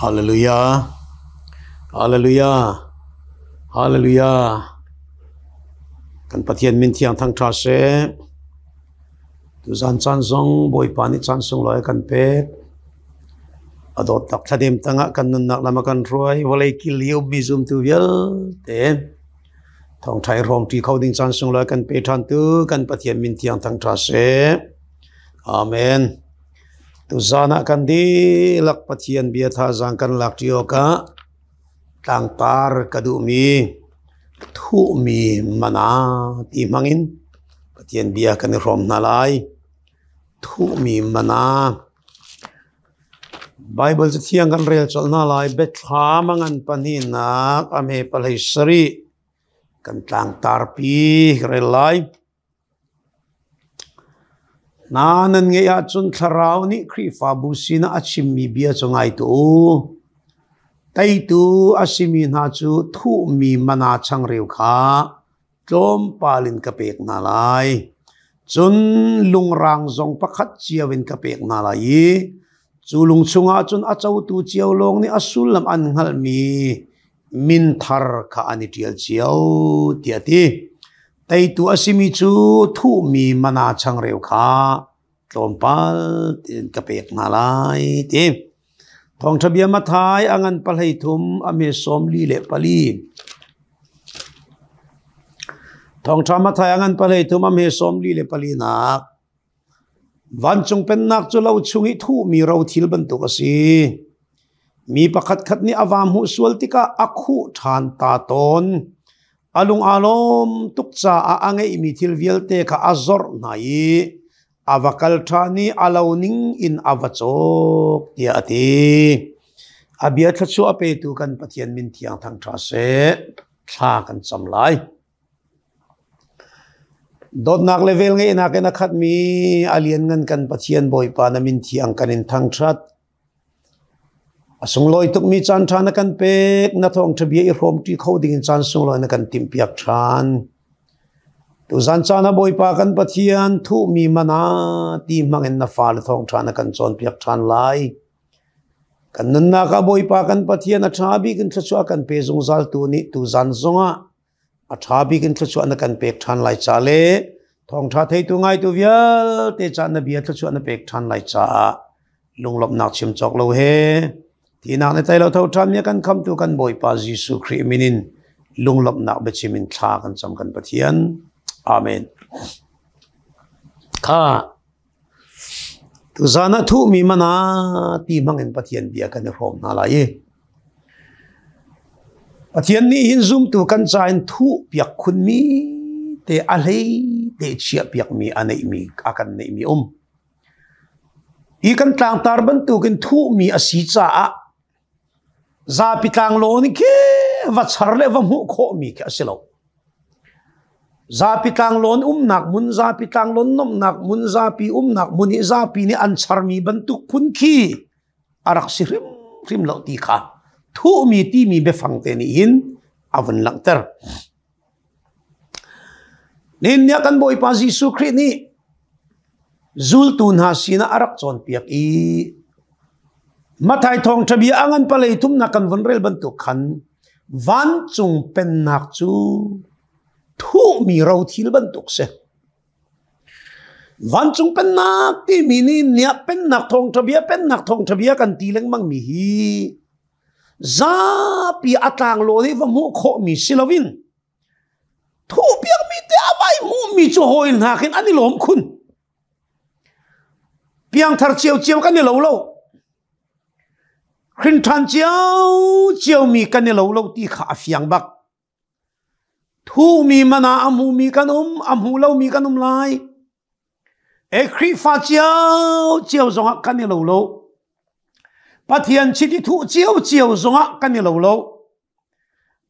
Hallelujah. Hallelujah. Hallelujah. Kan Pathian min thiang thang tha seh. Tuzan caan zong Bawipa nih caan sunglawi a kan pek. A dawt tak thladem tangah kan nunnak lam a kan hruai. Vawlei kil i ummi zumtu vialte thawngṭha i hrawmṭi kho ding caan sunglawi kan pe ṭhan tu kan Pathian min thiang thang ṭha seh. Amen. Tuzan ah kan dihlak Pathian bia thazaang kan lak ṭi awkah tlangtar ka duhmi thuhmi mana ti hmangin Pathian bia kan i hrawm hna lai. Thuhmi mana. Baibal Cathiang kan rel colh hna lai. Biathlam a ngan pahnihnak a hme pahlei sarih kan tlangtarpi ka rel lai. Hna nan ngeih ahcun Thlarau nih Khrihfabu sinah a chimmi bia cu ngai tuah u. Teitu a simi hna cu thuhmi mana changreu kha tlawmpal in ka pek hna lai. Cun lungrang zong pakhat cio in ka pek hna lai i cu lung chungah cun a cotu cio lawng nih a sullam an hngalhmi min thar kha an i ṭial cio, tiah a ti. Teitu a simi cu thuhmi mana changreu kha tlawmpal in ka pek hna lai ti. Thawngṭha bia Matthai a ngan pahlei thum a me 44. Thawngṭha Matthai a ngan pahlei thum a me 44 nak. Vancung pennak cu lo chung i thuhmi rothil bantuk a si. Mi pakhatkhat nih a va hmuh sual tikah a khuh ṭhan ta tawn. A lung aa lawm tuk caah a ngeihmi thil vialte kha a zorh hna i a va kal ṭhan i a lo ning in a va cawk tiah a ti. A bia thluachuah a petu kan Pathian min thiang thangṭha seh. Thla kan cam lai. Dawtnak le velngeihnak in a khatmi a lianngan kan Pathian Bawipa na min thiang kan in thangṭhat. A sunglawi tukmi caan ṭha na kan pek, na thawngṭha bia i hrawmṭi kho dingin caan sunglawi na kan timhpiak ṭhan. Tuzan caan ah Bawipa kan Pathian thuhmi mana ti hmangin na fale thawngṭha na kan cawnpiak ṭhan lai. Kan nunnak ah Bawipa kan Pathian a ṭha bik in thluachuah kan pe zungzaltu nih tuzan zongah a ṭha bik in thluachuah na kan pek ṭhan lai ca le thawngṭha theitu ngaitu vialte ca na bia thluachuah na pek ṭhan lai caah lunglawmhnak chim cawk lo he tinak na tai lo tho ṭhan mi kan khamtu kan Bawipa Jesuh Khrih min in lunglawmhnak biachim in thla kan cam kan Pathian. Amen. Kha tuzan ah thuhmi mana ti hmang in Pathian bia kan i hrawm hna lai i Pathian nih hin zumtu kan ca in thuh piak khunmi te a hlei te chiah piakmi a neihmi a kan neihmi um. Hi kan tlangtar bantukin thuhmi a si caah zapi tlanglawn khi va char le va hmuh khawhmi khi a si lo. Zapi tlanglawn umnak hmun, zapi tlanglawn nomhnak hmun, zapi umnak hmun i zapi nih an charmi bantuk phun khi a rak si hrimhrim lo ti kha thuhmi timi biafang te nih hin a vun langhter. Nihin ni ah kan Bawipa Jesuh Khrih nih zultu hna sinah a rak cawnpiak i Matthai thawngṭha bia a ngan palei thumnak kan vun rel bantuk khan vancung pennak cu thuhmi rothil bantuk si. Vancung pennak timi nih niah pennak thawngṭha bia pennak thawngṭha bia kan ti lengmang mi hi zapi a tlanglawn i va hmuh khawhmi si loin thuhpiakmi te a vai hmuhmi cu hawi hna khin an i lawm khun. Piangthar ciocio kan i lo lo. Hrinṭhan ciocio mi kan i lo lo ti kha a fiang bak. Thuhmi man ah a hmumi kan um, a hmu lomi kan um lai. E Khrihfa ciocio zongah kan i lo lo. Pathian chiti thuh ciocio zongah kan i lo lo.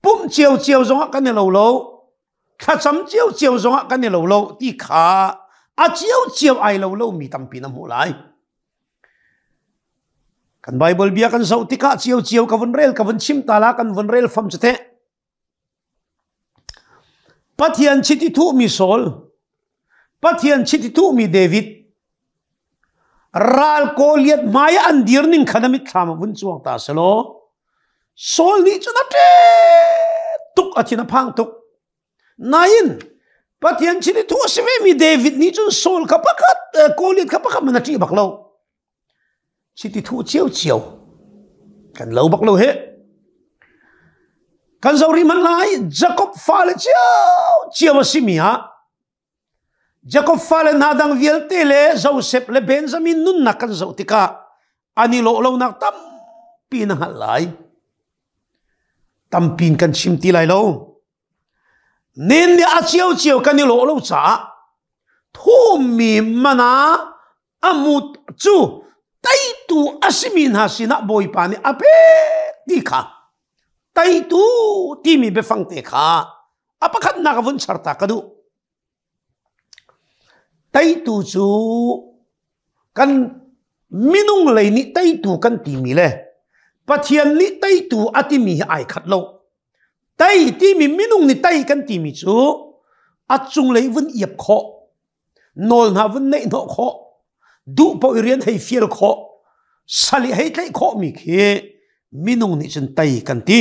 Pumh ciocio zongah kan i lo lo. Thlacam ciocio zongah kan i lo lo ti kha a ciocio ai lo lomi tampi na hmuh lai. Kan Bible bia kan zoh tikah ciocio ka vun rel ka vun chim ta la kan vun rel fam cu teh. Pathian chiti thuhmi Saul, Pathian chiti thuhmi David, Ral Goliath hmai ah an dir ning kha na mitthlam ah vun cuang ta selaw Saul nih cun a ṭet tuk, a thin a phang tuk. Nain Pathian sin i thu a si vemi David nih cun Saul kha pakhat, Goliath kha pakhat man a ṭih bak lo. Chiti thuh ciocio kan lo bak lo he. Kan zo rih man lai Jacob fale cio cio a simi ah Jacob fale hna dang vialte le Joseph le Benjamin nunnak kan zoh tikah an i lawh lonak tampi na hngalh lai. Tampi in kan chim ti lai lo. Nen nih a ciocio kan i lawh lo caah thummi mana a mut cu teitu a simi hna sinah Bawipa nih a pek ti kha teitu timi biafang te kha a pakhatnak a vun char ta ka duh. Teitu cu kan minung lei nih teitu kan timi le Pathian nih teitu a timi hi ai khat lo. Tei timi minung nih tei kan timi cu a cunglei vun iap khawh, nawl hna vun neih hnawh khawh, duh paoh i rian hei fial khawh, sal i hei tlaih khawhmi khi minung nih cun tei kan ti.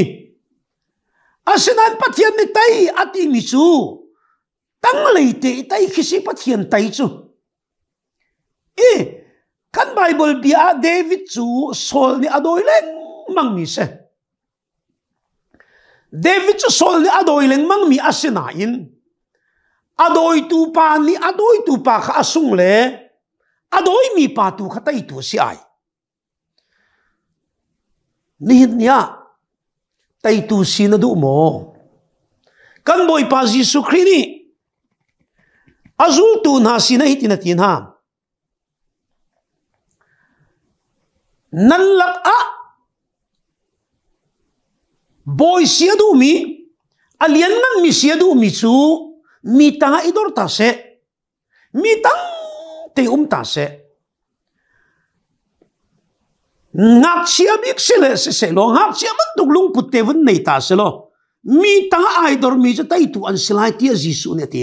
Asinain Pathian nih tei a timi cu tanglei te i tei khi si Pathian tei cu. I kan Bible bia ah David cu Saul nih a dawi lengmang mi si. David cu Saul nih a dawi lengmang mi a si nain a dawitu pa nih a dawitu pa kha a sung le a dawimi pa tu kha teitu a si ai. Nihin ni ah teitu si na duh maw? Kan Bawipa Jesuh Khrih nih a zultu hna sinah hitin a ti hna. Nan lakah bawi si a duhmi, a liannganmi si a duhmi cu mi tangah i dor ta seh. Mi tang te um ta seh. Ngakchia bik si le siseh law ngakchia bantuk lungput te vun nei ta seh law mi tangah ai dormi cu teitu an si lai tiah Jesuh nih a ti.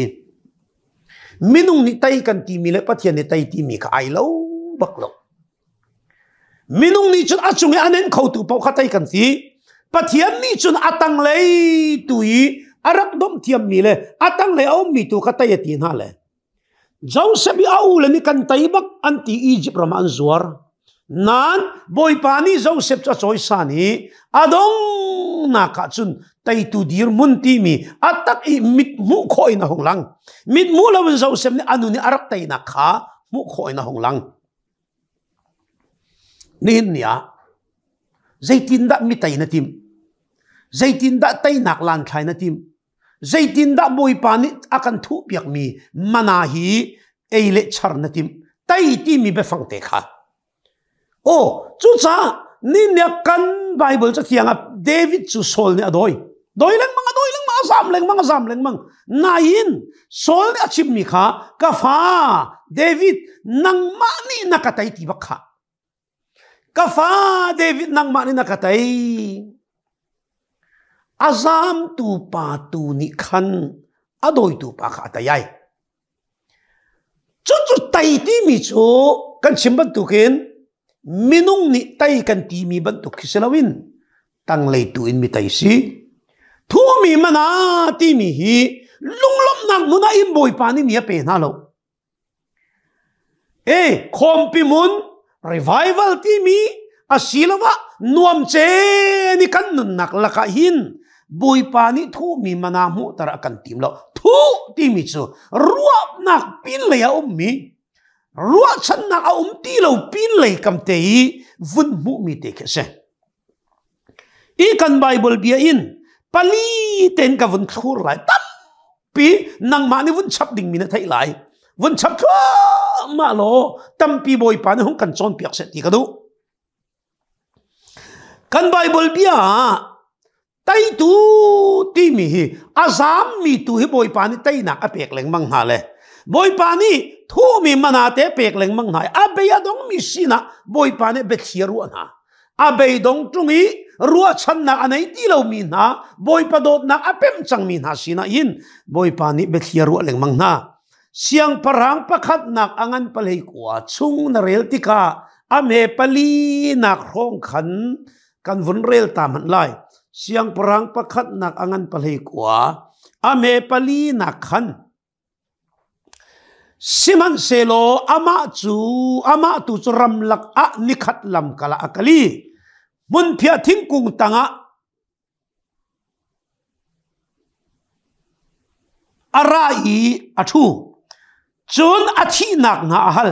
Minung nih tei kan timi le Pathian nih tei timi kha ai lo bak lo. Minung nih cun a cung i a nenh khotu paoh kha tei kan ti. Pathian nih cun a tanglei tu i a rak domh thiammi le a tanglei a ummi tu kha tei a ti hna le. Joseph i a u le nih kan tei bak an ti Egypt ram ah an zuar. Nain Bawipa nih Joseph cu a cawisan i a donghnak ah cun teitu dirhmun timi a tak i mit hmuh khawh in a hung lang. Mit hmuh loin Joseph nih a nun i a rak teinak kha hmuh khawh in a hung lang. Nihin ni ah zeitindah mi tei na timh? Zeitindah teinak lan thlai na timh? Zeitindah Bawipa nih a kan thuhpiakmi mana hi ei le char na timh? Tai timi biafang te kha. Aw, cucaah ni kan Bible cathiang ah David cu Saul nih a dawi. Dawi lengmang, a dawi lengmang, a zam lengmang, a zam lengmang. Nain Saul nih a chimmi kha ka fa David nangmah nih na ka tei ti bak kha. Ka fa David nangmah nih na ka tei. A zamtu pa tu nih khan a dawitu pa kha a tei ai. Cucu tei timi cu kan chim bantukin minung nih tei kan timi bantuk khi si loin tanglei tu in mi tei si. Thumi mana timi hi lunglawmhnak hmun ah in Bawipa nih mi a pe hna lo. E khawmpi mun revival timi asiloah nuamce ni kan nunnak lakah hin Bawipa nih thuhmi mana hmuhter a kan tim lo. Thuh timi cu ruahnak pinlei a ummi ruahchannak a um ti lo pinlei kam te i vun hmuhmi te khi a si. I kan Bible bia in pali ten ka vun thlur lai tam pi nangmah nih vun chap dingmi na theih lai vun chap thluahmah law tampi bawipa nih hung kan cawnpiak seh ti ka duh kan bible bia ah teitu timi hi a zammi tu hi bawipa nih teinak a pek lengmang hna le bawipa nih thumi mana te pek lengmang hna a bei a dongmi sinah bawipa nih biathli a ruah hna A beidong ṭung i ruahchannak a nei ti lomi hna, Bawipa dawtnak a pemh cangmi hna sinah hin Bawipa nih biathli a ruah lengmang hna. Siangpahrang pakhatnak a ngan palei kua chung na rel tikah a hme pali nak hrawng khan kan vun rel ta hmanh lai. Siangpahrang pakhatnak a ngan palei kua a hme pali nak khan. Sihmanhsehlaw amah cu amah tu cu ramlak ah nikhat lam kal ah a kal i hmunphiah thingkung tangah A ra i a ṭhu. Cun a thihnak hna a hal.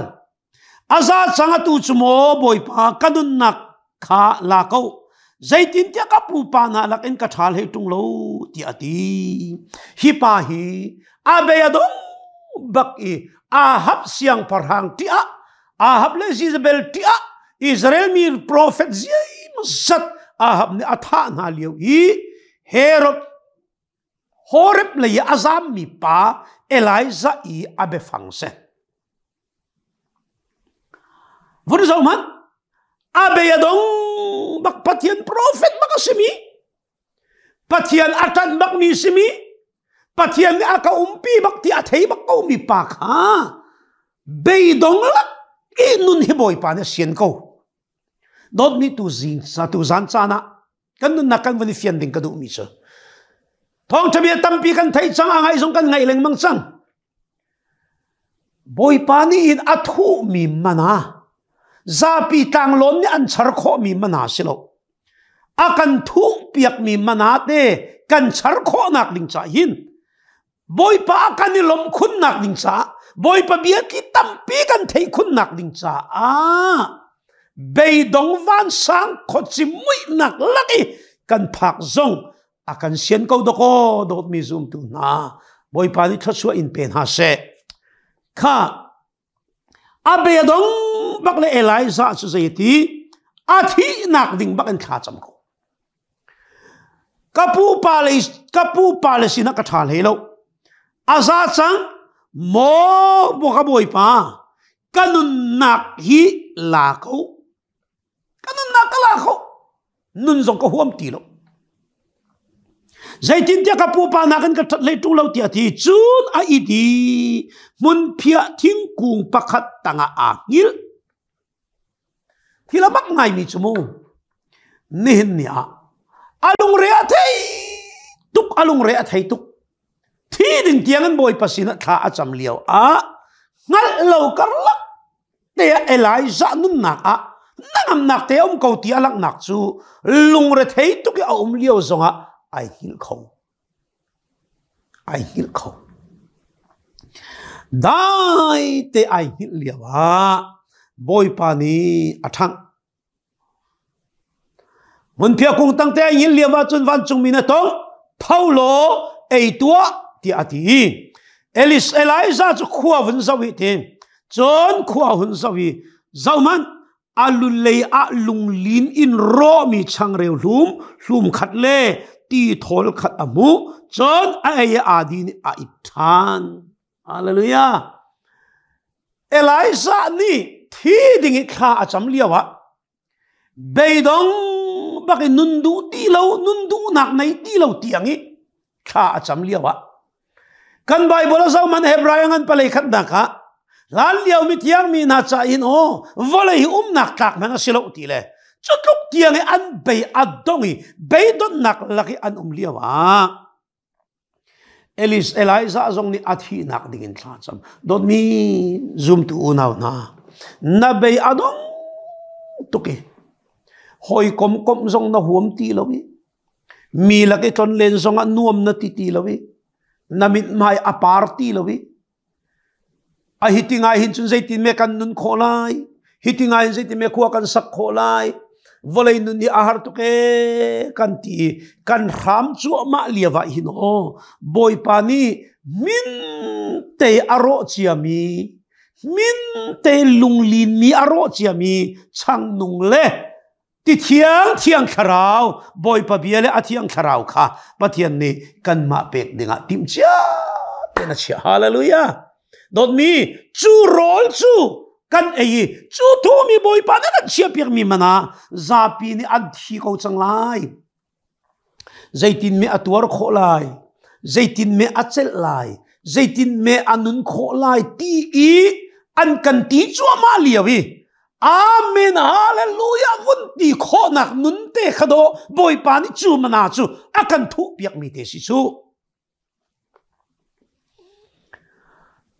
A za cang atu cu maw Bawipa ka nunnak kha la ko. Zeitintiah ka pupa hna lakin ka ṭha hlei ṭung lo tiah a ti. Hi pa hi a bei a dong bak i Ahab siangpahrang ṭih ah Ahab le Jezebel ṭih ah Israel mi profet zeimawzat Ahab nih a thah hna lio i Herod Horeb lei i a zammi pa Elijah i a biafang si. Vun zoh hmanh, a bei a dong bak Pathian profet bak a simi Pathian a ṭanh bakmi simi Pathian nih a ka umpi bak ti a thei bak ko mi pa kha beidong lak i nun hi Bawipa nih a sian ko. Dawtmi tu zing sa tu zan caan ah kan nunnak kan vun i fian ding ka duhmi cu thawngṭha bia tampi kan theih cang a ngaih zong kan ngaih lengmang cang. Bawipa nih hin a thuhmi mana zapi tlanglawn nih an char khawhmi mana si lo. A kan thuhpiakmi mana te kan char khawhnak ding caah hin Bawipa kan i lawmh khunnak ding caah Bawipa bia tli tampi kan theih khunnak ding caah beidong vansang khuaci muihnak lak i kan phak zong a kan sian ko dakaw dawtmi zumtu hna Bawipa nih thluachuah in pe hna seh. Kha a bedong bak le Elijah cu zeiti a thihnak ding bak in thla cam ko. Ka pu pa le ka pu pa le sinah ka ṭha hlei lo. A za cang maw ka Bawipa ka nunnak hi la ko. Ka nunnak ka la kho. Nun zong ka huam ti lo. Zeitintiah ka pupa nakin ka ṭhat hlei ṭung lo tiah a ti. Cun a it i hmunphiah thingkung pakhat tangah aa hngilh. Thil a mak ngaimi cu mu. Nihin ni ah a lungre a thei tuk, a lungre a thei tuk. Thi ding tiangin Bawipa sinah thla a cam lio ah hngalh lo karlak te ah Elijah nunnak ah hnangamnak te a um ko ti a langhnak cu lungrethei tuk i a um lio zongah ai hngilh kho. Ai hngilh kho. Dai te ai hngilh lio ah Bawipa nih a ṭhangh. Hmunphiah kung tangte a hngilh lio ahcun vancungmi na tong, tho law ei tuah tiah a ti. Elis Elijah cu khua vun zoh i ti. Cun khua hun zoh i zohhmanh a lulei ah lunglin in rawhmi changreu hlum hlum khat le ti thawl khat a hmuh. Cun a ei i aa din i a it ṭhan. Hallelujah. Elijah nih thi ding i thla a cam lio ah beidong bak in nun duh ti lo nun duhnak nei ti lo tiang i thla a cam lio ah kan Bible a zoh man Hebrai ngan palei khatnak ah hlan lio mi thiang mi hna ca in aw vawlei hi umnak tlak hmanh a si lo ti le cu tluk tiang i an bei a dong i beidonnak lak i an um lio ah Elis Elijah zong nih a thihnak dingin thla cam. Dawtmi zumtu unau hna, na bei a dong tuk i hawikom komh zong na huam ti lo i mi lak i tlonlen zong ah nuam na ti ti lo i na mithmai a par ti lo i A hi ti ngai hin cun zeitin me kan nun khawh lai? Hi ti ngai hin zeitin me khua kan sak khawh lai? Vawlei nun hi a har tuk ee kan ti i kan hram cuahmah lio ah hin aw Bawipa nih min te a rawh ciami min te lunglinmi a rawh ciami changnung le Ti thiang thiang thlarau Bawipa bia le a thiang thlarau kha Pathian nih kanmah pek dingah timhcia tein a chiah. Hallelujah. Dawtmi cu rawl cu kan ei i cu thumi Bawipa nih kan chiahpiakmi mana zapi nih an thi ko cang lai. Zeitin me a tuar khawh lai? Zeitin me a celh lai? Zeitin me a nun khawh lai ti i an kan ti cuahmah lio i Amen hallelujah vun ti khawhnak nun te kha do Bawipa nih cu mana cu a kan thuh piak mi te si cu.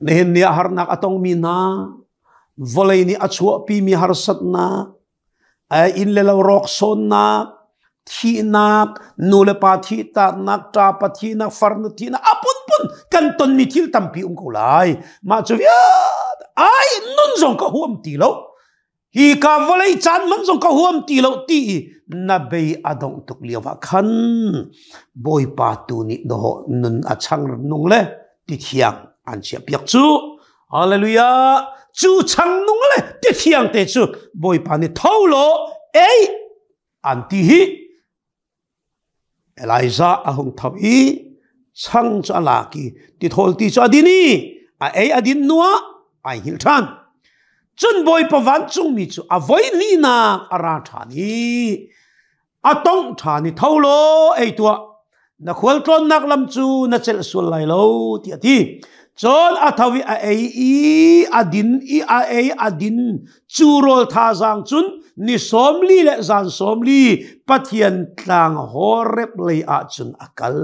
Nihin ni ah harnak a tongmi hna, vawlei nih a chuahpimi harsatnak, inn le lo rawk sawnnak, thihnak, nu le pa thihtaknak, ṭapa thihnak, farnu thihnak, a phunphun kan tonmi thil tampi um ko lai. Mah cu vialte ai nun zong ka huam ti lo. Hi ka vawlei caan man zong ka huam ti lo ti i na bei a dongh tuk lio ah khan Bawipa tu nih dawh nun a chang nung le ti thiang an chiah piak cu. Hallelujah! Cu chang nung le ti thiang te cu Bawipa nih tho law ei an ti hi. Elijah a hung tho i chang cu a lak i tithawl ti cu a din i a ei a din hnuah ai hngilh ṭhan. Cun Bawipa vancungmi cu a voi hnihnak a ra ṭhan i a tongh ṭhan i tho law ei tuah na khualtlawnnak lam cu na celh sual lai lo tiah a ti. Cun a tho i a ei i a din i a ei a din cu rawl thazaang cun ni 40 le zan 40 Pathian tlang Horeb lei ah cun a kal.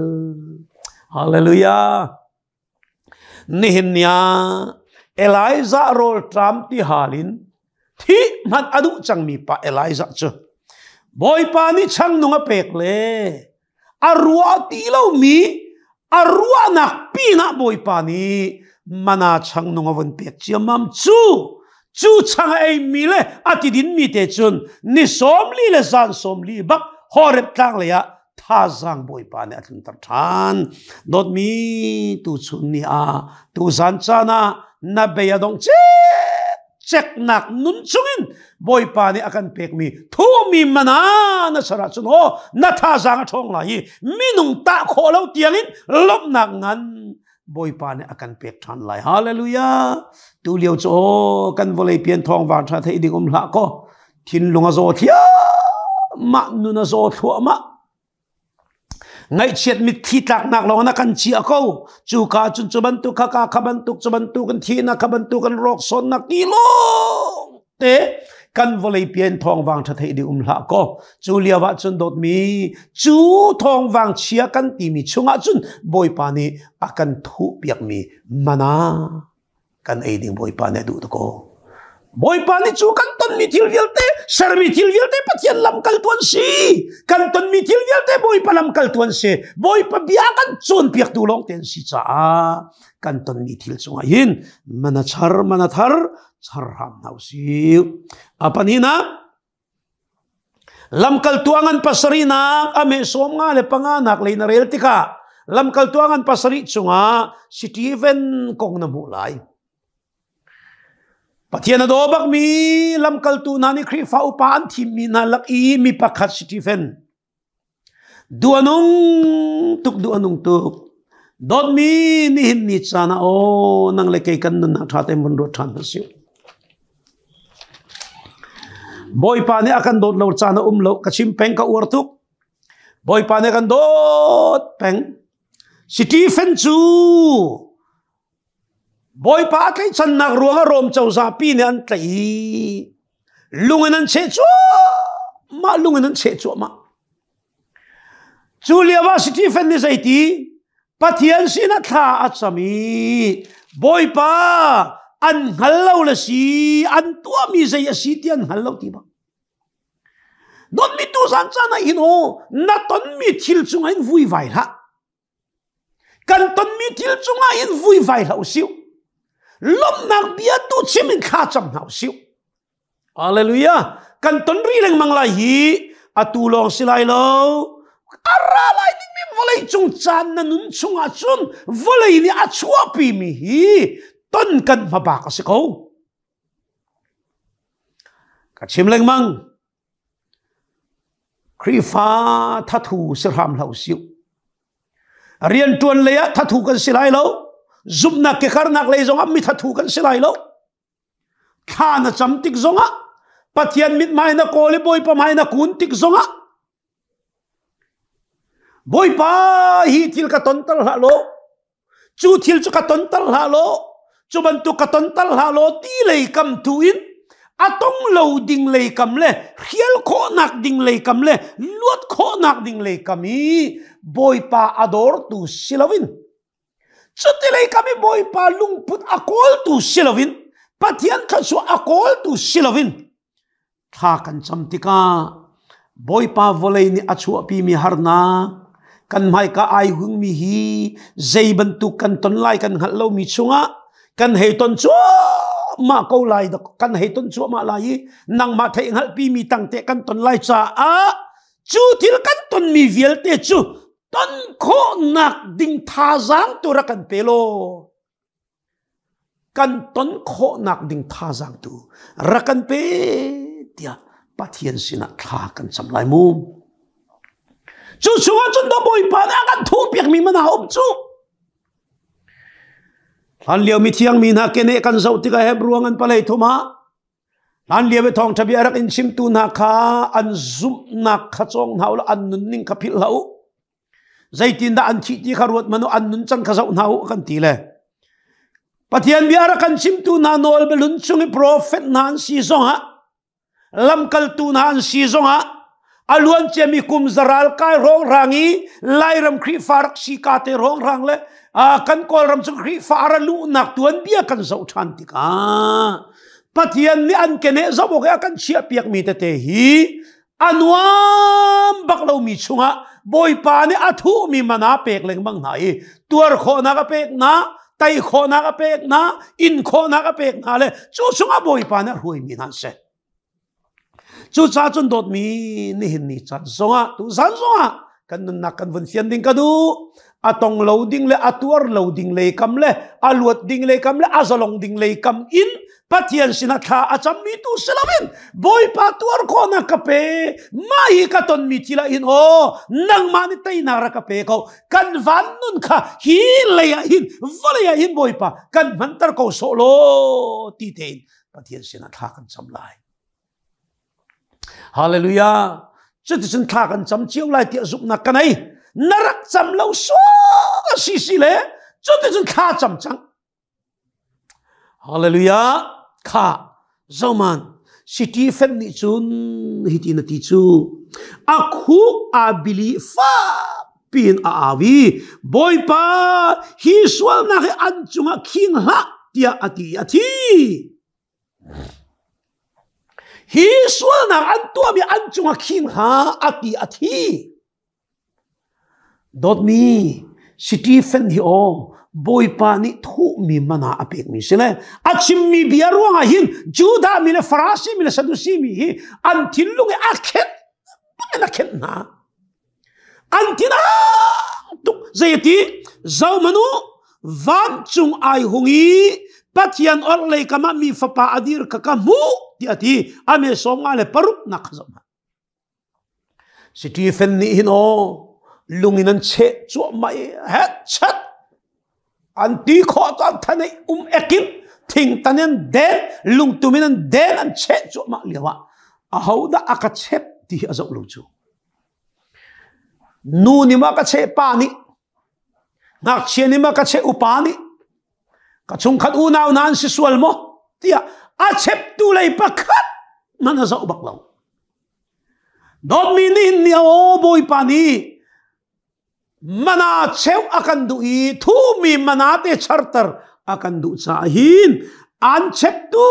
Hallelujah. Nihin ni ah Elijah rawlṭam ti hal in thih hmanh a duh cangmi pa Elijah cu Bawipa nih changnung a pek le a ruah ti lomi a ruahnak pinah Bawipa nih mana changnung a vun pek ciammam cu cu chang a eimi le a tidinmi te cun ni 40 le zan 40 bak Horeb tlang lei ah thazaang Bawipa nih a tlunter ṭhan. Dawtmi tuchun ni ah tuzan caan ah na bei a dongh ceknak nun chungin Bawipa nih a kan pekmi thumi mana na ser ahcun aw na thazaang a ṭhawng lai i minung tah khawh lo tiangin lawmhnak ngan Bawipa nih a kan pek ṭhan lai. Hallelujah! Tu lio cu aw kan vawlei pian thawng vang ṭha theih ding um hlah kaw thinlung a zaw thliahmah nun a zaw thluahmah ngaihchiat mitthli tlaknak lawng na kan chia ko cu ka cun cu bantuk kha ka kha bantuk cu bantuk kan thihnak kha bantuk kan rawk sawnnak ti lawng te kan vawlei pian thawngvang ṭha theih ding um hlah kaw cu lio ah cun dawtmi cu thawngvang chia kan timi chungah cun Bawipa nih a kan thuh piakmi mana kan ei ding Bawipa nih a duh ko. Bawipa nih cu kan tonmi thil vialte sermi thil vialte Pathian lamkaltu an si. Kan tonmi thil vialte Bawipa lamkaltu an si. Bawipa bia kan cawnpiaktu lawng te an si caah kan tonmi thil cungah hin mana char mana thar char hram hna usih. A pahnihnak Lamkaltu a ngan pasarihnak a meh 55 nak lei na rel tikah lamkaltu a ngan pasarih chungah Stephen kong na hmuh lai. Pathian a daw bakmi lamkaltu hna nih Khrihfa upa an thimmi hna lak i mi pakhat Stephen duh a nung tuk duh a nung tuk dawtmi nihin ni caan ah aw nang le kei kan nunnak ṭha tein vun ruat ṭhan hna sih. Bawipa nih a kan dawt lo caan a um lo ka chim peng ka uar tuk. Bawipa nih a kan dawt peng. Stephen cu Bawipa a tlaihchannak ruangah Rom cozah pi nih an tlaih i lung in an cheh cuahmah lung in an cheh cuahmah. Cu lio ah Stephen nih zeiti Pathian sinah thla a cam i Bawipa an hngal lo le si an tuahmi zei a si ti an hngal lo ti bang. Donmi tu zan caan ah hin aw na tonmi thil cungah hin vuivai hlah. Kan tonmi thil cungah hin vuivai hlah usih. Lawmhnak bia tu chim in thla cam hna usih. Hallelujah. Kan ton rih lengmang lai hi atu lawng si lai lo. A ra lai dingmi vawlei cung caan na nun chungah cun vawlei nih a chuahpimi hi ton kan hmabak a si ko. Ka chim lengmang. Khrihfa thathu si hram hlah usih. Rianṭuan lei ah thathu kan si lai lo. Zumhnak kekarnak lei zongah mi thathu kan si lai lo. Thla na cam tik zongah Pathian mithmai na kawl i Bawipa hmai na kun tik zongah Bawipa hi thil ka ton tal hlah law. Cu thil cu ka ton tal hlah law, cu bantuk ka ton tal hlah law ti lei kam tu in a tong lo ding lei kam le hrial khawhnak ding lei kam le luat khawhnak ding lei kam i Bawipa a dawrtu si loin cuti lei kam i Bawipa lungput a kawltu si loin Pathian thluachuah a kawltu si loin Thla kan cam tikah Bawipa vawlei nih a chuahpimi harnak, kan hmaika ai hungmi hi zei bantuk kan ton lai kan hngalh lomi chungah kan hei ton cuahmah ko lai kan hei ton cuahmah lai i nangmah theih hngalhpimi tangte kan ton lai caah cu thil kan tonmi vialte cu ton khawhnak ding thazaang tu rak kan pe law Kan ton khawhnak ding thazaang tu rak kan pe tiah Pathian sinah thla kan cam lai mu. Cu chungah cun da Bawipa nih a kan thuhpiakmi mana um cu. Hlan lio mithiang mi hna keneh kan zoh tikah Hebruang an palei thum ah hlan lio i thawngṭha bia rak in chimtu hna kha an zumhnak kha cawng hna u law an nunning kha philh hlah u. Zeitindah an thih ti kha ruat hmanh u, an nun cang kha zoh hna u kan ti le. Pathian bia rak kan chimtu hna nawl belun chung i profet hna an si zongah lamkaltu hna an si zongah a luan ciami kum zaral kai rong rang i Lairam Khrihfa rak si ka te rong rang le kan Kawlram chung Khrihfa ara luhnak tuan bia kan zoh ṭhan tikah Pathian nih an keneh zoh awk i a kan chiah piakmi tete hi a nuam bak lomi chungah Bawipa nih a thuhmi mana pek lengmang hna i tuar khawhnak a pek hna tei khawhnak a pek hna in khawhnak a pek hna le cu chungah Bawipa nih a hruaimi hna an si. Cucaah cun dawtmi nihin ni caan zongah tu zan zongah kan nunnak kan vun fian ding ka duh a tong lo ding le a tuar lo ding lei kam le a luat ding lei kam le a zalong ding lei kam in Pathian sinah thla a cammi tu si loin Bawipa tuar khawhnak ka pe mah hi ka tonmi thil ah hin aw nangmah nih teinak rak ka pe ko kan van nun kha hi lei ah hin vawlei ah hin Bawipa kan hmanter ko sawh law ti tein Pathian sinah thla kan cam lai Hallelujah. Cuticun thla kan cam cio lai tiah zumhnak ka nei. Na rak cam lo sual si si le cuticun thla cam cang. Hallelujah. Kha zoman Stephen nih cun hiti na ti cu a khuk a bili fa piin a awi Bawipa hi sualnak hi an cungah khing hlah tiah a ti a thi. Hi sualnak an tuahmi an cungah khing hlah a ti a thi. Dawtmi Stephen hi aw Bawipa nih thuhmi mana a pekmi si le a chimmi bia ruangah hin Judah mi le Farasi mi le Sadusi mi hi an thinlung i a khenh bangin a khenh hna. An thinang tuk zeiti zohmanh u vancung ai hung i Pathian orhlei kam ah mi fapa a dir kha ka hmuh tiah a ti ame 56 nak kha zoh hmanh Stephen nih hin aw lung in an cheh cuahmah i hetchat an ti khawh caan than i um ekin thingtan in den lungtum in an den an cheh cuahmah lio ah ahodah a ka chep ti hi a zoh lo cu Nu nih ma ka cheh pa nih, ngakchia nih ma ka cheh upa nih, ka chungkhat unau hna an si sual maw tiah a cheptu lei pakhat man a zoh bak lo. Dawtmi nih ni aw Bawipa nih mana cheu a kan duh i thumi mana te charter a kan duh caah hin an cheptu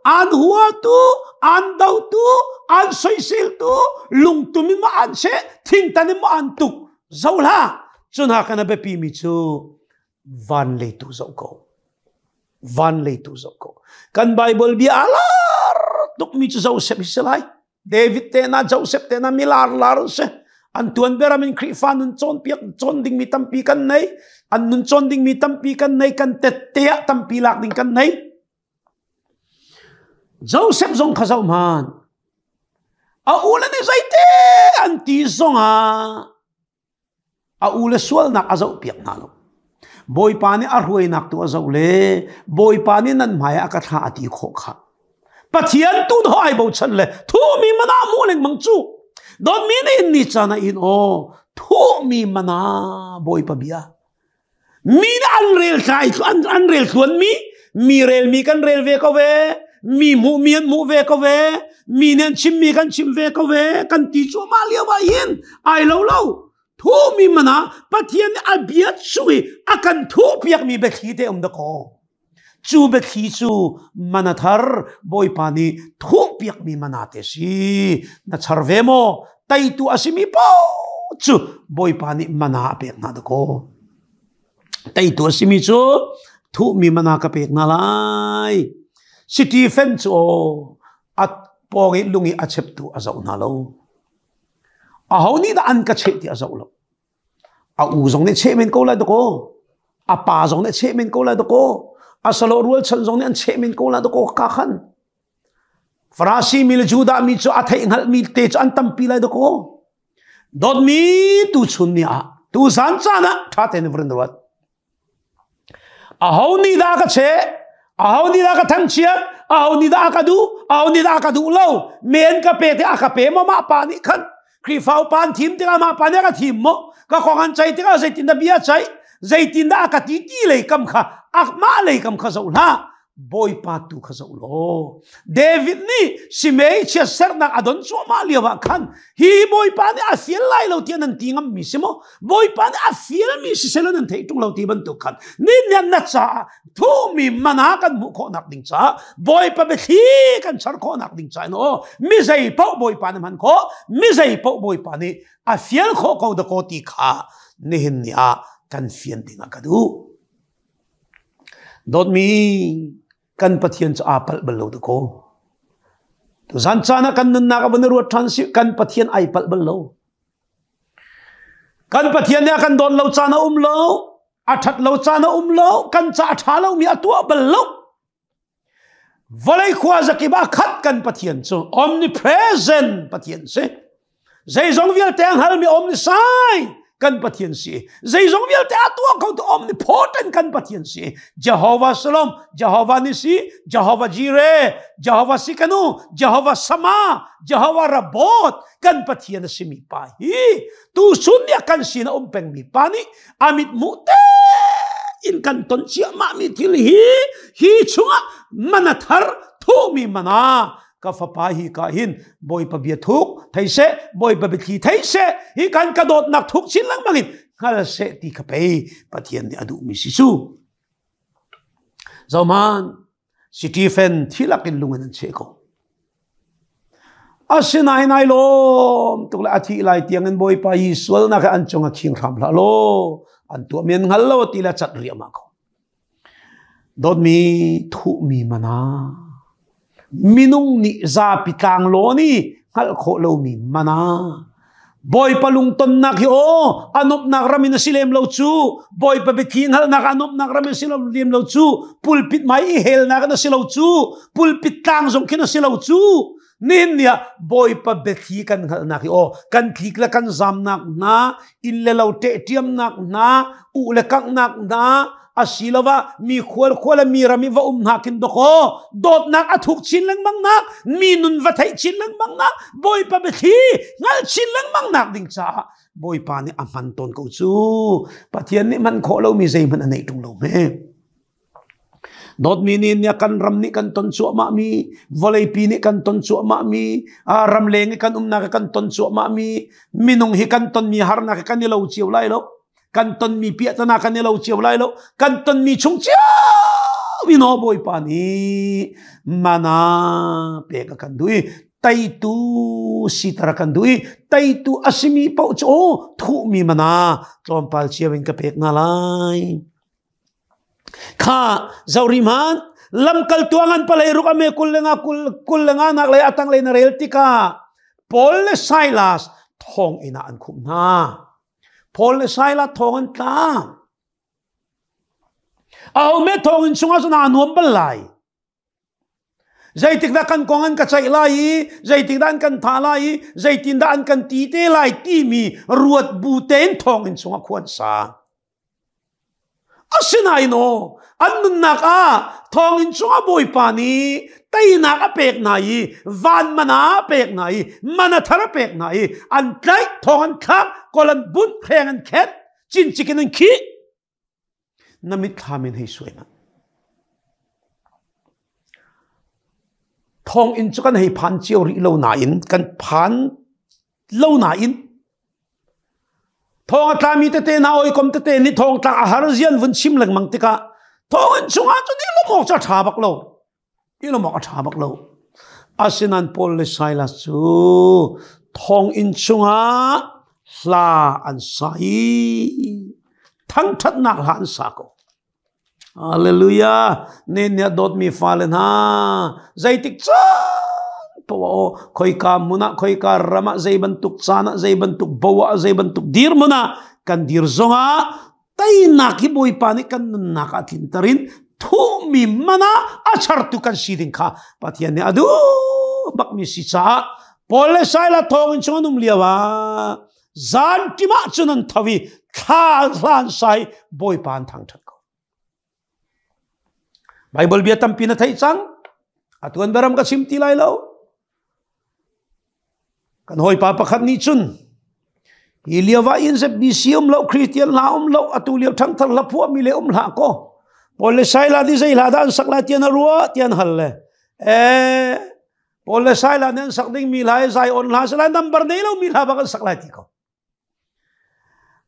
an huatu an dotu an soiseltu lungtum in maw an cheh thingtan in maw an tuk zo hlah cun ha kan a biapi mi cu van lei tu zoh ko van lei tu zoh ko kan bible bia a lar tuk mi cu Joseph hi si lai David te na Joseph te na milar lar an si an tuan beram in Khrihfa nun cawnpiak cawn dingmi tampi kan nei an nun cawn dingmi tampi kan nei kan tette ah tampi lak ding kan nei Joseph zong kha zoh hman a u le nih zeite an ti zongah A u le sualnak a zohpiak hna lo. Bawipa nih a hruainak tu a zoh le Bawipa nih nan hmai ah a ka thlah a ti khawh kha. Pathian tu ho ai bochan le thumi mana mu lengmang cu. Dawtmi nih ni caan ah in aw thumi mana Bawipa bia. Mi nih an rel tlai an rel tluan mi mi rel mi kan rel ve ko ve mi hmuh mi an hmuh ve ko ve mi nih an chim mi kan chim ve ko ve kan ti cuahmah lio ah hin ai lo lo thu mi mana Pathian nih a bia chung i a kan thuh piak mi biathli te um dakaw cu biathli cu mana thar Bawipa nih thuh piak mi mana te si na char ve maw teitu a simi paoh cu Bawipa nih mana a pek hna dakaw teitu a simi cu thuhmi mana ka pek hna lai Stephen cu a pawng i lung i a cheptu a zoh hna lo aho nih dah an ka cheh ti a zoh lo a u zong nih cheh men ko lai dakaw a pa zong nih cheh men ko lai dakaw a salo rualchan zong nih an cheh men ko lai dakaw ka khan Farasi mi le Judah mi cu a theih hngalhmi te cu an tampi lai dakaw Dawtmi tuchun ni ah tuzan caan ah ṭha tein vun ruat. Aho nih dah ka cheh? Aho nih dah ka thangchiat? Aho nih dah ka duh? Aho nih dah ka duh lo? Men ka pe te a ka pe maw mah pa nih khan Khrihfa upa an thim tikah mah pa nih a ka thim maw? Ka kong an ceih tikah zeitin dah bia ceih? Zeitin dah a ka ti ti lei kam kha mah lei kam kha zoh hlah. Bawipa tu kha zoh law David nih Simei chiatsernak a don cuahmah lio ah khan hi Bawipa nih a fial lai lo tiah nan ti ngammi si maw Bawipa nih a fialmi si selaw nan theih ṭung lo ti bantuk khan ni nian na caah thumi mana kan hmuh khawhnak ding caah Bawipa biathli kan char khawhnak ding caah in aw mi zei paoh Bawipa nih hman khawh mi zei paoh Bawipa nih a fial khawh ko dakaw ti kha nihin ni ah kan fian ding ah ka duh Dawtmi kan Pathian cu aa palh bal lo dakaw. Tuzan caan ah kan nunnak a vun i ruat ṭhan si kan Pathian ai palh bal lo. Kan Pathian nih a kan dawt lo caan a um lo, a ṭhat lo caan a um lo, kan ca a ṭha lomi a tuah bal lo. Vawlei khua zakip ah khat kan Pathian cu omnipresent Pathian si. Zeizong vialte a hngalmi omniscient kan Pathian si. Zeizong vialte a tuah kho tu omnipotent kan Pathian si. Jehovah Shalom, Jehovah Nisi, Jehovah Jireh, Jehovah Sikanu, Jehovah Sama, Jehovah Rabot kan Pathian a simi pa hi tu sun nih kan sin a um pengmi pa nih amit hmuh te in kan ton ciahmah mi thil hi hi chungah mana thar thumi mana ka fapa hi ka hin bawipa bia thuk thei seh bawipa biathli thei seh hi kan ka dawtnak thuk chin lengmang in hngal seh ti ka pei pathian nih a duhmi si cu zohman Stephen thilak in lung in an cheh ko. Asinain ai lawm tuk le a thih lai tiang in Bawipa hi sualnak he an cung a khing hram hlah law an tuah mi an hngal lo ti le cat riahmah ko. Dawtmi thuhmi mana minung nih zapi tlang law nih hngalh khawh lomi mana Bawipa lungtonnak hi aw a nuamhnak ram in a si lem lo cu Bawipa biathli hngalhnak a nuamhnak ram in a si lem lo cu pulpit hmai i helnak in a si lo cu pulpit tlang zong khin a si lo cu nihin ni ah Bawipa biathli kan hngalhnak hi aw kan tlik le kan zamnak hna inn le lo ṭehṭiamnak hna u le kanghnak hna asiloah mi khual khual mi ram i va um hna khin dawkaw dawtnak a thuk chin lengmang nak mi nun va theih chin lengmang nak bawipa biathli hngal chin lengmang nak ding caah bawipa nih a hman tawn ko cu pathian nih hman khawh lomi zeihmanh a neih ṭung lo hme dawtmi nih nia kan ram nih kan ton cuahmah mi vawleipi nih kan ton cuahmah mi ramleng i kan umnak kan ton cuahmah mi minung hi kan tonmi harnak kan i lo cio lai lo kan tonmi piahtana kan i lo cio lai lo kan tonmi chung cio in aw bawipa nih mana pek a kan duh i teitu sitar a kan duh i teitu a simi paoh cu aw thuhmi mana tlawmpal cio in ka pek hna lai kha zori hman lamkaltu a ngan palei ruk ame kul le nga kul kul le nga nak lei atang lei na rel tikah Paul le Silas thong inn ah an khumh hna Paul le Silas thong an tla. Aho me thonginn chungah cun aa nuam bal lai. Zeitik dah kan kong an ka ceih lai i zeitik dah an kan thah lai i zeitin dah an kan ti te lai timi ruat bu tein thonginn chungah khua an sa. Asinain aw, an nunnak ah thonginn chungah Bawipa nih teinak a pek hna i van mana a pek hna i mana thar a pek hna i an tlaih thong an thlak kol an bunh hreng an khenh cincik in an khih. na mitthlam in hei suai hmanh. Thonginn cu kan hei phan cio rih lo nain kan phan lo nain thong a tlami tete hna hawikom tete nih thongtla a har zian vun chim lengmang tikah thonginn chungah cun i lawmh awk cu a ṭha bak lo. I lawmh awk a ṭha bak lo. Asinain Paul le Silas cu thonginn chungah hla an sa i thangṭhatnak hla an sa ko. Hallelujah. Ne nih a dawtmi fale hna zeitik caan poah aw khoika hmun ah khoika ram ah zei bantuk caan ah zei bantuk bo ah zei bantuk dirhmun ah kan dir zongah teinak hi Bawipa nih kan nunnak ah tlinter in thuhmi man ah a chartu kan si ding kha Pathian nih a duh bakmi si caah Paul le Silas thawngin chung an um lio ah Zan kim ah cun an tho i thla hlan sai Bawipa an thangṭhat ko. Bible bia tampi na theih cang. Atu an biaram ka chim ti lai lo. Kan hawipa pakhat nih cun hi lio ah in ZBC um lo Christian hla um lo atu lio ṭhangthar hla phuah mi le um hlah ko. Paul le Silas nih zei hla dah an sak lai tian a ruah tian hal le eh Paul le Silas nih an sak dingmi hla hi Zion hla si lai number nei lomi hla bak an sak lai ti ko.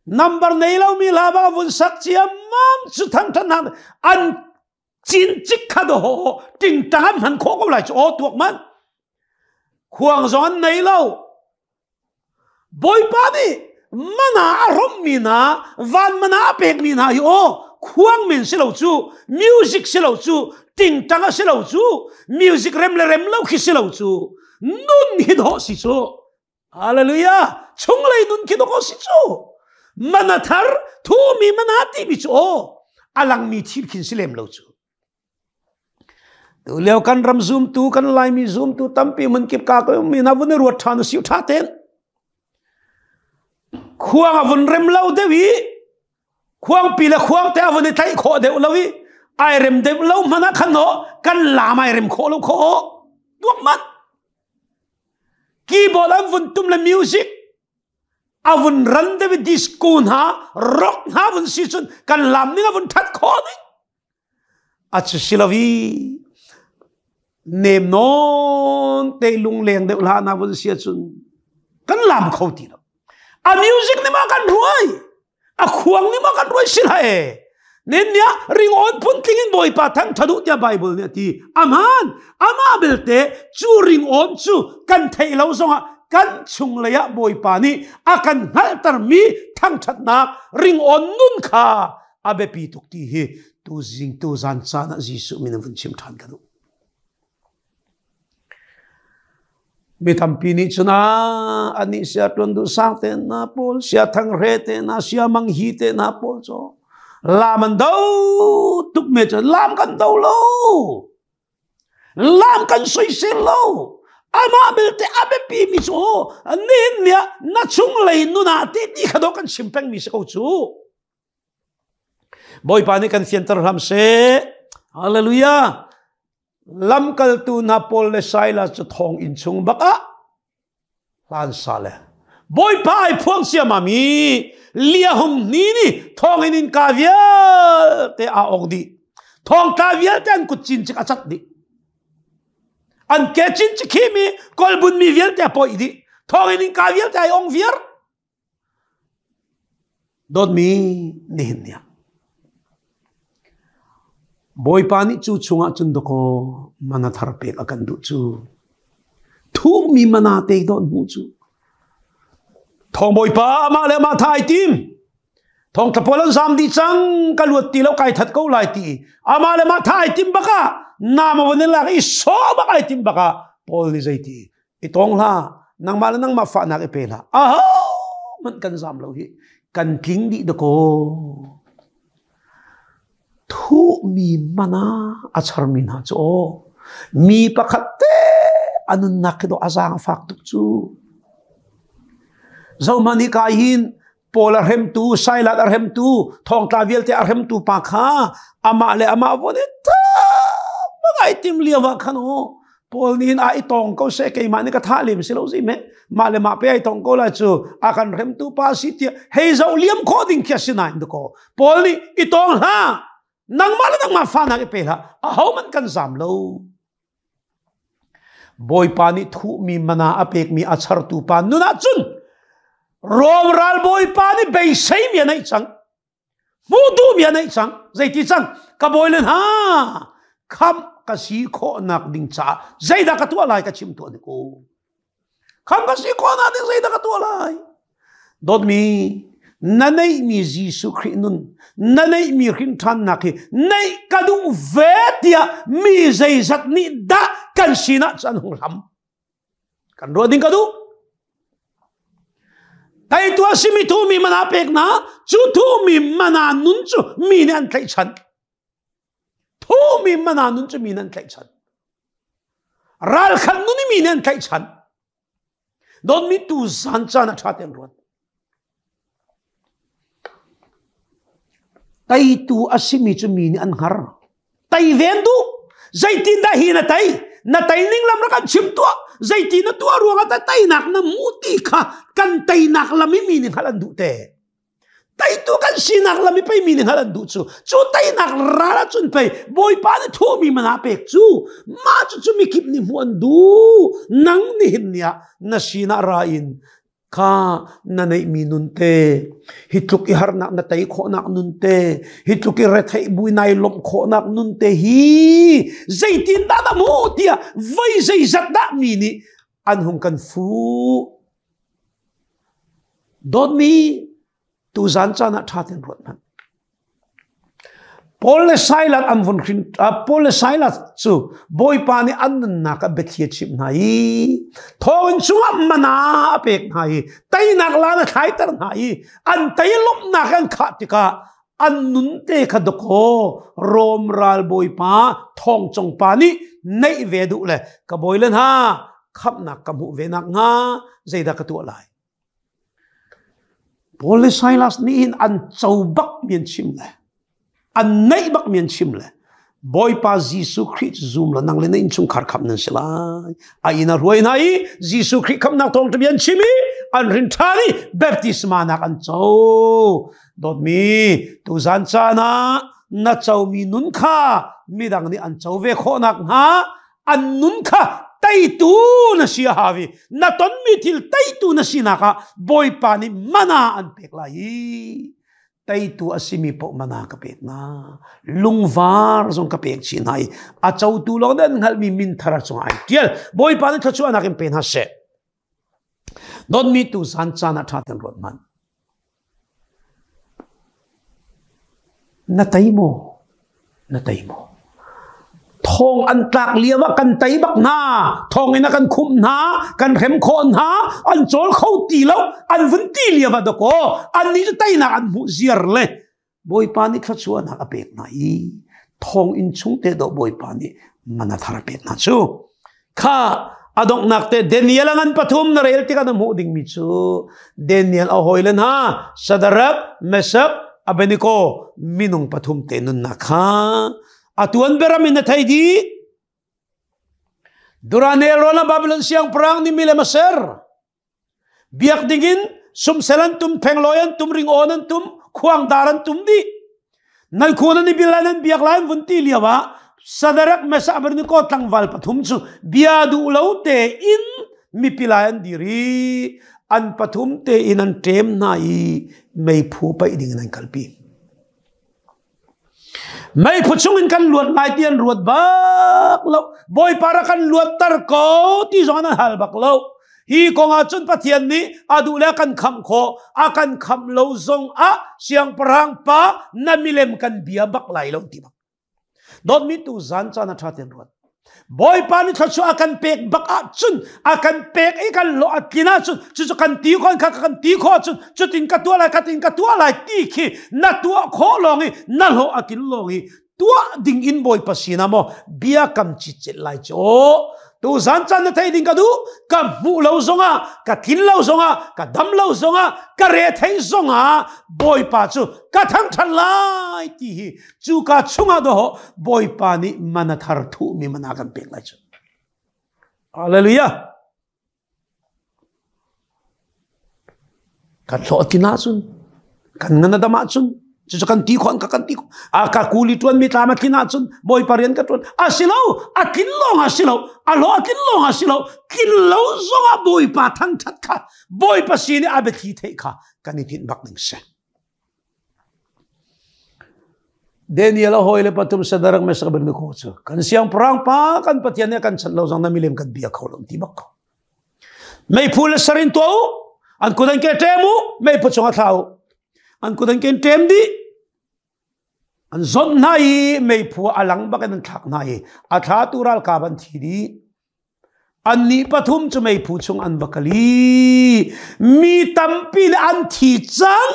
Number nei lomi hla bak vun sak ciammam cu thangthan hna an cin cik kha do ho tingtang an hman khawh ko lai cu aw tuak man. Khuang zong an nei lo. Bawipa nih mana a hrawmmi hna van mana a pekmi hna hi aw khuang men si lo cu music si lo cu tingtang a si lo cu music rem le rem lo khi si lo cu nun hi dawh si cu hallelujah chunglei nun khi dawh si cu mana thar thumi mana timi cu aw a langmi thil khin si lem lo cu Tu lio kan ram zumtu kan Laimi zumtu tampi mun kip ka ko mi na vun i ruat ṭhan usiu ṭha ten. Khuang a vun rem lo deuh i khuang pi le khuang te a vun i tlaih khawh deuh lo i ai rem deuh lo hmanh ah khan aw kan lam ai rem khawh lo khawh tuak mat. Keyboard an vun tum le music a vun ran deuh i disco hna rock hna vun si cun kan lam ning a vun ṭhat khawh ding. A cu si lo i nem nawn te lungleng deuh hlah na vun si ahcun kan lam kho ti lo. A music nih ma kan ruai, a khuang nih ma kan ruai si hlah e. Nen nia ringawn phuntling in Bawipa thang ṭha duh tiah Bible nih a ti. Aman, amah belte cu ringawn cu kan theih lo zongah kan chunglei ah Bawipa nih a kan hngalhtermi thangṭhatnak ringawn nun kha a biapi tuk ti hi tuzing tuzan caan ah Jesuh min in vun chim ṭhan ka duh. Mi tampi nih cun a anih sia ṭuan duh sang te na pawl sia thang hre te na sia mang hi te na pawl cu lam an do tuk me cu lam kan do lo Lam kan soisel lo. Amah belte a biapi mi cu nihin ni ah na chunglei nun ah ti ti kha do kan chim peng mi si ko cu. Bawipa nih kan fianter hram seh. Hallelujah. Lamkaltu hna Paul le Silas cu thong inn chung bak ah hlan sa le Bawipa ai phuang siamam i liahum ni ni thawngin in ka vialte aa ong dih thawngtla vialte an kut cin cik a cat dih an ke cin cik hi mi kolbun mi vialte a poih dih thawngin in ka vialte ai ong viar Dawtmi nihin ni ah Bawipa nih cu chungah cun dakaw mana thar pek a kan duh cu. Thukmi mana te dawt hmuh cu. Thawng Bawipa amah le amah tha ai tim. Thawng thlapawl an zam dih cang ka luat ti lo kai that ko lai ti. Amah le amah tha ai tim bak ah nam a van in lak i sawh bak ai tim bak ah Paul nih zeiti i tawng hlah nangmah le nangmah fahnak i pe hlah aho hmanh kan zam lo hi kan tling dih dakaw thuhmi mana a charmi hna cu aw mi pakhat te a nunnak khi do a zaang fak tuk cu zohman hi ka hin Paul a hremtu, Silas a hremtu, thongtla vialte a hremtu pa kha amah le amah von i ngai tim lio ah khan aw. Paul nih a i tong ko seh keimah nih ka thah lem si lo zi me mah le mah pe ai tong ko lai cu a kan hremtu pa si tiah hei zoh liam khawh ding khi a si nain ko Paul nih i tong hlah nangmah le nangmah fahnak i pe hlah aho man kan zam lo Bawipa nih thuhmi mana a pekmi a chartu pa nun ah cun Rom ral bawipa nih beisei mi a neih cang hmuh duhmi a neih cang zeiti cang ka bawi le hna khamh ka si khawhnak ding caah zeidah ka tuah lai ka chim tuah ni ko khamh ka si khawhnak ding zeidah ka tuah lai dawtmi na neihmi Jesuh Khrih nun na neihmi hrinṭhannak hi neih ka duh ve tiah mi zeizat nih dah kan sinah cun hung hlam Kan ruah ding ka duh. Teitu a simi thumi mana pek na cu thumi mana nun cu mi nih an tlaihchan. Thumi mana nun cu mi nih an tlaihchan. Ralkhat nun mi nih an tlaihchan. Dawtmi tu zan caan a ṭha ten ruat. Teitu a simi cu mi nih an hngar. Tei ven duh. Zeitindah hi na tei? Na tei ning lam rak kan chim tuah. Zeiti na tuah ruangah ta teinak na hmuh ti kha kan teinak lam i mi nih hngalh an duh te. Teitu kan sinak lam i pei mi nih hngalh an duh cu. Cu teinak ral ahcun pei Bawipa nih thuhmi man ah pek cu. Mah cu cu mikip nih hmuh an duh. Nang nihin ni ah na sinah ra in kha na neihmi nun te hi tluk i harnak na tei khawhnak nun te hi tluk i retheih bui nai lawmh khawhnak nun te hi zeitin dah na hmuh tiah voi zeizat dah mi nih an hung kan fuh dawtmi tuzan caan ah ṭha tein ruat hmanh Paul le Silas an vun hrin Paul le Silas cu Bawipa nih an nunnak ah biathli a chimh hna i thawnginn chungah mana a pek hna i teinak lan a thlaiter hna i an tei lawmhnak an khah tikah an nun te kha dakaw Rom ral bawipa thawngcong pa nih neih ve duh le ka bawi le hna khamhnak ka hmuh ve nak hnga zeidah ka tuah lai Paul le Silas nih hin an co bak mi an chim le an neih bak mi an chim le Bawipa Jesuh Khrih cu zum la nang le na innchungkhar khamh nan si lai. A inn a hruai hna i Jesuh Khrih khamhnak thawng ṭha an chim i an rin ṭhan i baptisma nak an co. Dawtmi, tuzan caan ah na comi nun kha midang nih an co ve khawh nakhnga an nun kha teitu na si a hau i na tonmi thil teitu na sinak ah Bawipa nih mana an pek lai i teitu a simi paoh mana ka pek na lungvar zong ka pek chin hna i a cotu lawng nih an hngalhmi min thar cungah ai tial Bawipa nih thluachuahnak in pe hna seh Dawtmi tu zan caan ah ṭha tein ruat hmanh. Na tei maw? Na tei maw? Thong an tlak lio ah kan tei bak hna. Thong in a kan khumh hna, kan hrem khawh hna, an cawl kho ti lo, an vun ti lio ah dakaw, annih cu teinak an hmuh ziar le Bawipa nih thluachuahnak a pek hna i thonginn chung te dawh Bawipa nih man a thar a pek hna cu kha a donghnak te Daniel a ngan pathum na rel tikah na hmuh dingmi cu Daniel a hawile hna Shadrach Meshach Abednego minung pathum te nunnak kha a tuan beram in na thei dih Duranel ron a Babylon siangpahrang nih milem a ser Biak dingin sumsel an tum, phenglawi an tum, ringawn an tum, khuangdar an tum dih. Nan khu nan i bil lai nan biak lai an vun ti lio ah Sadarak Meshach Abednego tlangval pathum cu bia duh lo tein mipi lai an dir i an pathum tein an ṭem hna i meiphu paih ding in an kalpi. Meiphu chungin kan luat lai ti an ruat bak lo. Bawipa rak kan luatter ko ti zong an hal bak lo. Hi kong ah cun Pathian nih a duh le a kan khamh khawh, a kan khamh lo zong ah siangpahrang pa na milem kan bia bak lai lo ti bak. Dawtmi tu zan caan a ṭha ten ruat. Bawipa nih thluachuah a kan pek bak ahcun a kan pek i kan lawh a tlin ahcun cucu kan ti khawh kha kan ti khawh ahcun cutin ka tuah lai khatin ka tuah lai ti khi na tuah khawh lawng i na hlawh a tlin lawng i tuah ding in Bawipa sinah maw bia kam citcet lai cu tu zan caan na thei ding ka duh ka hmuh lo zongah ka tlin lo zongah ka dam lo zongah ka re thei zongah Bawipa cu ka thangṭhat lai ti hi Cuka chungah dawh Bawipa nih mana thar thuhmi mana kan pek lai cu. Hallelujah. Kan hlawh a tlin ahcun, kan ngan a dam ahcun, cucu kan ti khawh ka kan ti khawh. A ka kuli ṭuan mi tlam a tlin ahcun Bawipa rian ka ṭuan. A si lo, a tlin lawng a si lo, a hlawh a tlin lawng a si lo, tlin lo zongah Bawipa thangṭhat kha, Bawipa sin i a biathli theih kha kan i tinh bak ding si. Daniel a hawi le pathum Sadarak Mesak Abednego cu kan siangpahrang pa kan Pathian nih a kan chanh lo zong na milem kan bia kho lo ti bak ko. Meiphu le sarin tuah u, an kut an ke ṭem u, meiphu chung a thla u. An kut an ke ṭem dih. An zawnh hna i meiphu a lang bak in an thlak hna i a thlatu ralkap an thi dih. Annih pathum cu meiphu chung an va kal i mi tampi le an thi cang.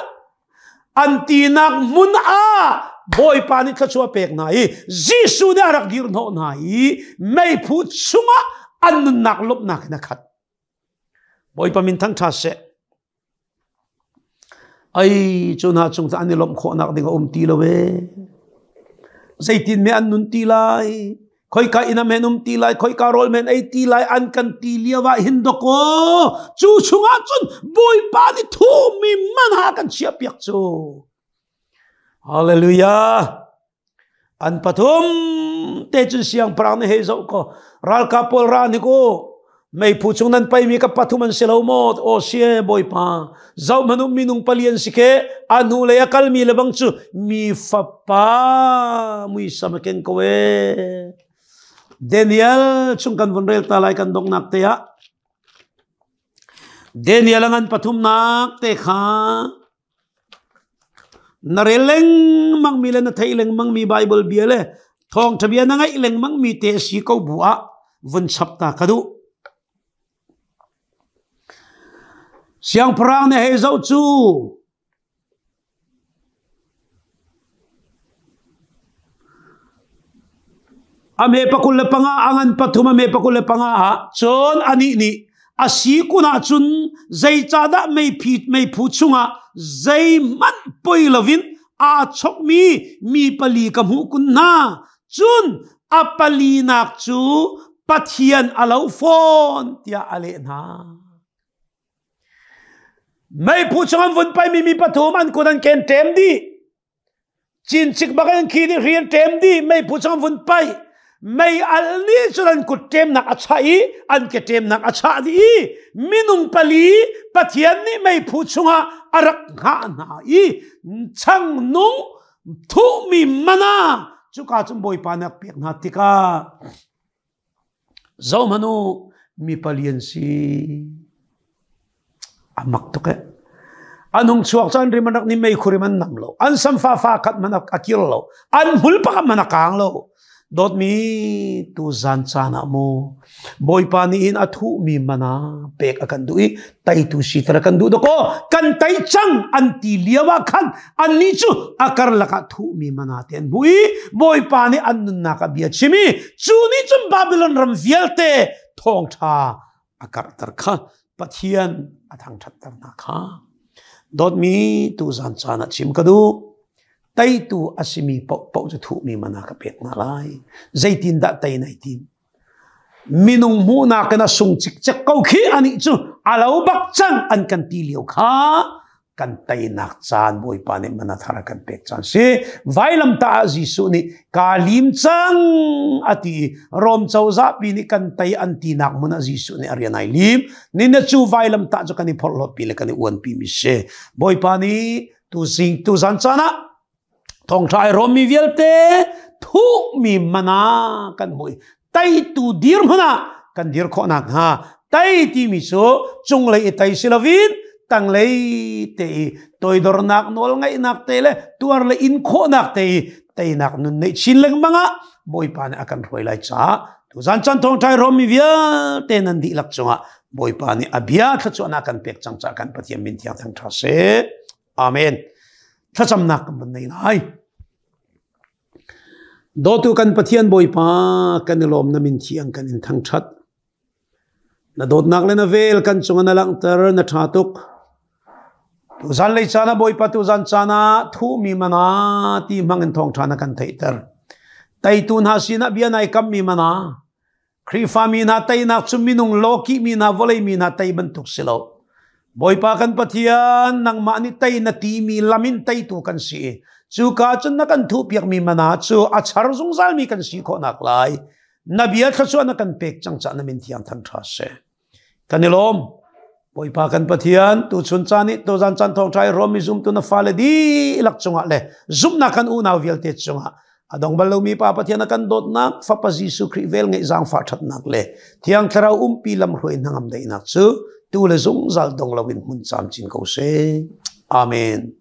An tinak hmun ah Bawipa nih thluachuah pek hna i Jesuh nih a rak dir hnawh hna i meiphu chungah an nunnak lawmhnak in a khat. Bawipa min thangṭha seh. Ai cu hna cung an i lawmh khawhnak ding a um ti lo ee. Zeitin me an nun ti lai? Khoika inn ah men um ti lai? Khoika rawl men ei ti lai? An kan ti lio ah hin dakaw. Cu chungah cun Bawipa nih thumi man ha kan chiah piak cu. Hallelujah. An pathum te cun siangpahrang nih hei zoh kaw ralkap pawl ra hnik u meiphu chung nan paimi ka pathum an si lo maw aw si e bawipa zoh hmanh u minung pali an si ke a hnu lei a kalmi le bang cu mi fapa muisam a keng ko e Daniel chung kan vun rel ta lai kan donghnak te ah Daniel a ngan pathumnak te kha Na rel lengmangmi le na theih lengmangmi Baibal bia le thawngṭha bia na ngaih lengmangmi te a si ko bu ah vun chap ta ka duh. Siangpahrang nih hei zoh cu A me 25 a ngan pathum a me 25 ah cun anih nih a si kun ahcun zeicahdah meiphi meiphu chungah zeihmanh poi loin aa chokmi mi pali ka hmuh kun hna cun a palinak cu Pathian a lo fawn tiah a leh hna. Meiphu chung an vun paimi mi pathum an kut an ken ṭem dih. Cincik bak in khi nih rian ṭem dih meiphu chung an vun pai. Mei al nih cun an kut ṭemnak a chah i an ke ṭemnak a chah dih i minung pali Pathian nih meiphu chungah a rak hngah hna i chang nung thuhmi mana cuka cun Bawipa nih a pek hna tikah Zohhmanh u, mi palian si. A mak tuk eh. An hung chuak cu an rim an rak ni meikhu rim an nam lo. An samfa fa khat man a kir lo. An hmul pakhat man a kaang lo. Dawtmi tu zan caan ah mu Bawipa nih hin a thuhmi mana pek a kan duh i teitu siter a kan duh dakaw kan tei cang an ti lio ah khan annih cu a karlak ah thuhmi mana te an hmuh i Bawipa nih an nunnak ah bia chim i cu nih cun Babylon ram vialte thawngṭha a karhter kha Pathian a thangṭhatter hna kha dawtmi tu zan caan ah chim ka duh teitu a simi paohpaoh cu thuhmi mana ka pek hna lai zeitindah tei nai tim Minung hmuhnak in a sung cikcek ko khi anih cu a lo bak cang an kan ti lio kha kan teinak caan Bawipa nih mana thar a kan pek caan si. Vailamtah ah Jesuh nih kaa lim cang a ti i Rom cozah pi nih kan tei an tinak hmun ah Jesuh nih a rian ai lim. Nina cu vailamtah cu kan i phorhlawtpi le kan i uanpi mi si. Bawipa nih tu zing tu zan caan ah Thawngṭha ai rawmmi vialte thuhmi mana kan hmuh i teitu dirhmun ah kan dir khawh nakhnga tei timi cu cunglei i tei si loin tanglei te i toidornak nawlngaihnak te le tuar le in khawhnak te i teinak nun neih chin lengmang ah Bawipa nih a kan hruai lai caah tuzan chan thawngṭha ai rawmmi vialte nan dihlak cungah Bawipa nih a bia thluachuahnak kan pek cang caah kan Pathian min thiang thangṭha seh. Amen. Thlacamnak kan van nei lai. Dawtu kan Pathian Bawipa kan i lawm na min thiang kan in thangṭhat. Na dawtnak le na vel kan cungah na langhter na ṭha tuk. Tuzan lei caan ah Bawipa tuzan caan ah thuhmi mana ti hmang in thawngṭha na kan theihter. Teitu hna sinah bia nai kammi mana. Khrihfa mi hna teinak cu minung lawkih mi hna vawlei mi hna tei bantuk si lo. Bawipa kan Pathian, nangmah nih tei na timi lam in teitu kan si. Cuka cun na kan thuhpiakmi mana cu a char zungzalmi kan si khawhnak lai. Na bia thluachuah na kan pek cang caah na min thiang thangṭha seh. Kan i lawm. Bawipa kan Pathian, tuchun caan i tuzan caan thawngṭha i Rom mi zumtu na fale dihlak cungah le zumhnak kan unau vialte cungah a dong bal lomi Pa Pathian a kan dawtnak, Fapa Jesuh Khrih vel ngeih zaangfah ṭhatnak le Thiang Thlarau umpi lamhruai hnangam daihnak cu tu le zungzal dong loin hmun camcin ko seh. Amen.